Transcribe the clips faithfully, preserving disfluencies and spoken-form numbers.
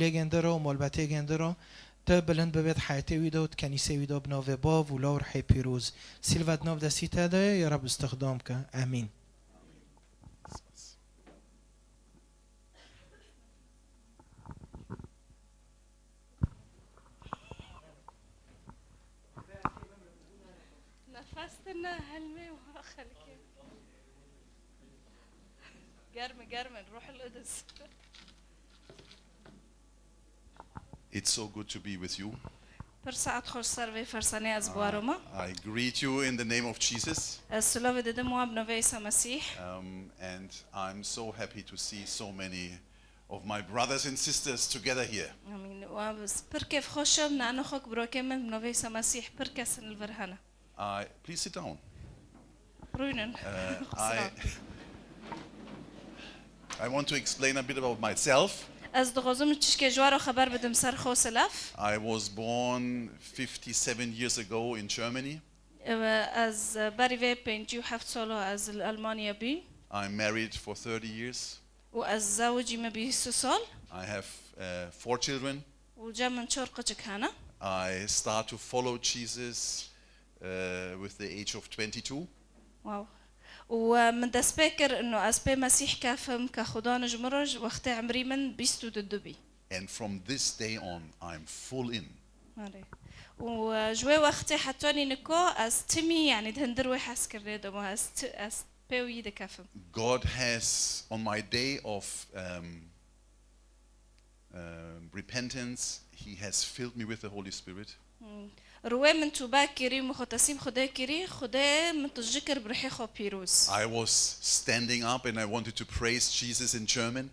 Yegên diro, molbetê yegên diro, te bilind bibêt heyetê wî de û di kenîsê wî de bi navê Bav û Law û Rihê Pîroz. Sîlva di nav destî te de ye, ya Reb îstixdam ke. Emîn. Nefes tine helmê û xelkê. Germ, germ, Ruhul Qudus. It's so good to be with you. Pir saet xweş ser vê fersanê ez bi we re me. Uh, I greet you in the name of Jesus. Ez silavê didim we bi navê Îsa Mesîh. Um, and I'm so happy to see so many of my brothers and sisters together here. Amîn. Û ez pir kêfxweş im, nano xwe birokê min bi navê Îsa Mesîh pir kes li vir hene. I, please sit down. Rûnin. Uh, I, I want to explain a bit about myself. Ez dixwazim çişkê ji we re xeber bidim ser xwe silav. I was born fifty-seven years ago in Germany. Ew, ez berî vê pêncî û heft salo ez li Almanya bî. I'm married for thirty years. Û ez zewicî me bîst sal. I have, uh, four children. Û cem min çar qicik hene. I start to follow Jesus, uh, with the age of twenty-two. Wow. Û, e, min dest pê kir ino ez pê Mesîh kefim ke Xudan ji min re ji wextê emrî min bîst û du bî. And from this day on, I'm full in. Erê. Û, e, ji wê wextê hetanî niko ez timî, yanî di hundir wê hezkirinê de me, ez ti-, ez pê wî dikefim. God has, on my day of, um, um, repentance, He has filled me with the Holy Spirit. Hmm. Ruwê min tûbe kirî, min xwe teslîm Xwedê kirî, Xwedê min tijî kir bi Ruhê Xwe Pîroz. I was standing up and I wanted to praise Jesus in German.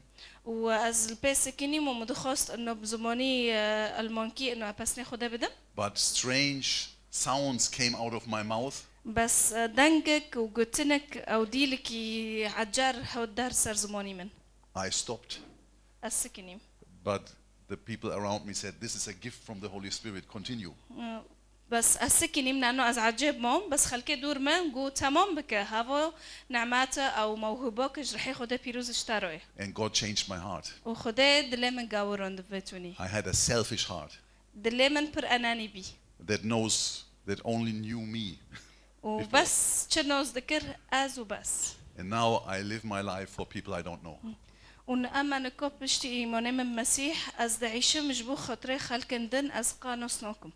Û ez li pê sekinîm û min dixwest ino bi zimanî, e, Almankî ino pesnê Xwedê bidim. But strange sounds came out of my mouth. Bes, e, dengek û gotinek ew dîlikî ecer hewt der ser zimanî min. I stopped. Ez sikinîm. But the people around me said, "This is a gift from the Holy Spirit. Continue." E, Bes ez sikinîm, nano ez ecêb mam, bes xelkê dûr min got, "Temam bike, havo nemet e ew mewhibok ji Rihê Xwedê Pîroz ji te re ye." And God changed my heart. Û Xwedê dilê min gawirand vê tunî. I had a selfish heart. Dilê min pir enanî bî. That knows, that only knew me. Û before. Bes çi noz dikir, ez û bes. And now I live my life for people I don't know. Û ema niko piştî îmanê min Mesîh, ez diîşim ji bo xatirê xelkin din ez qas nas nakim.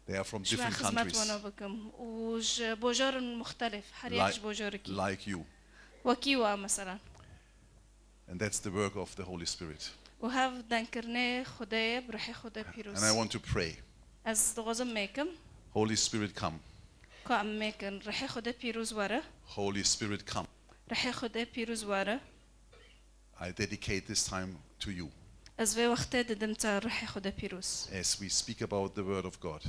They are from different countries. Ji me xizmet wana bikim û ji bojarên muxtelif, her yek ji bojarekî. Like, like you. Wekî we, mesela. And that's the work of the Holy Spirit. Û hev dengkirinê Xwedê ye, bi Rihê Xwedê Pîroz. And I want to pray. Ez dixwazim mêkim. Holy Spirit, come. Ka em mêkin, Rihê Xwedê Pîroz were. Holy Spirit, come. Rihê Xwedê Pîroz were. I dedicate this time to you. Ez vê wextê didim te, Ruhê Xwedê Pîroz. As we speak about the word of God,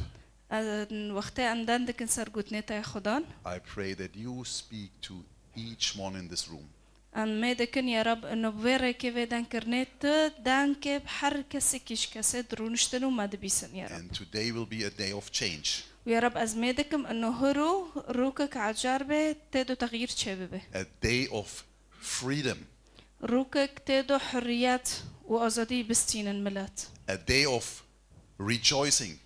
Em, wextê em deng dikin ser gotinê te ya Xudan. I pray that you speak to each one in this room. Em mê dikin, ya Rab, ino bi vê rêkê vê dengkirinê tu dengkê bi her kesekî ji kesê dirûniştin û me dibîsin, ya Rab. And today will be a day of change. Û ya Rab, ez mê dikim, ino hiro rokek ecar be, tê do texyîr çêbibe. A day of freedom. Rûkek tê do hurriyet û azadî bistînin milet. A day of rejoicing.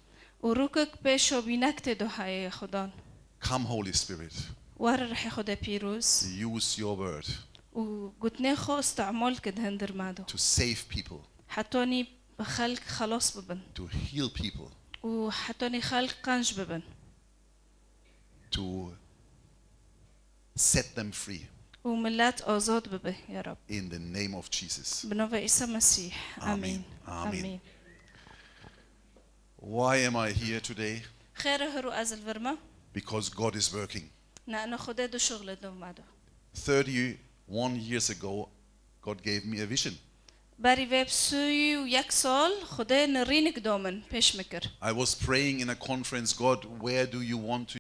Û rûkek pêşobînek tê do heye Xudan. Come, Holy Spirit. Were Rihê Xwedê Pîroz. Use your word. Û gotinê xwe îstemal ke di hundir me do. To save people. Hetanî xelk xelas bibin. To heal people. Û hetanî xelk qenc bibin. To set them free. Û milet azad bibe, ya Rab. In the name of Jesus. Bi navê Îsa Mesîh. Amin. Amîn. Amin. Amîn. Why am I here today? Xêr e hiro ez li vir me? Because God is working. Ne, ne Xwedê dişuxile di me de. Thirty-one years ago, God gave me a vision. Berî vê sî û yek sal Xwedê nirînik do min, pêş min kir. I was praying in a conference, "God, where do you want to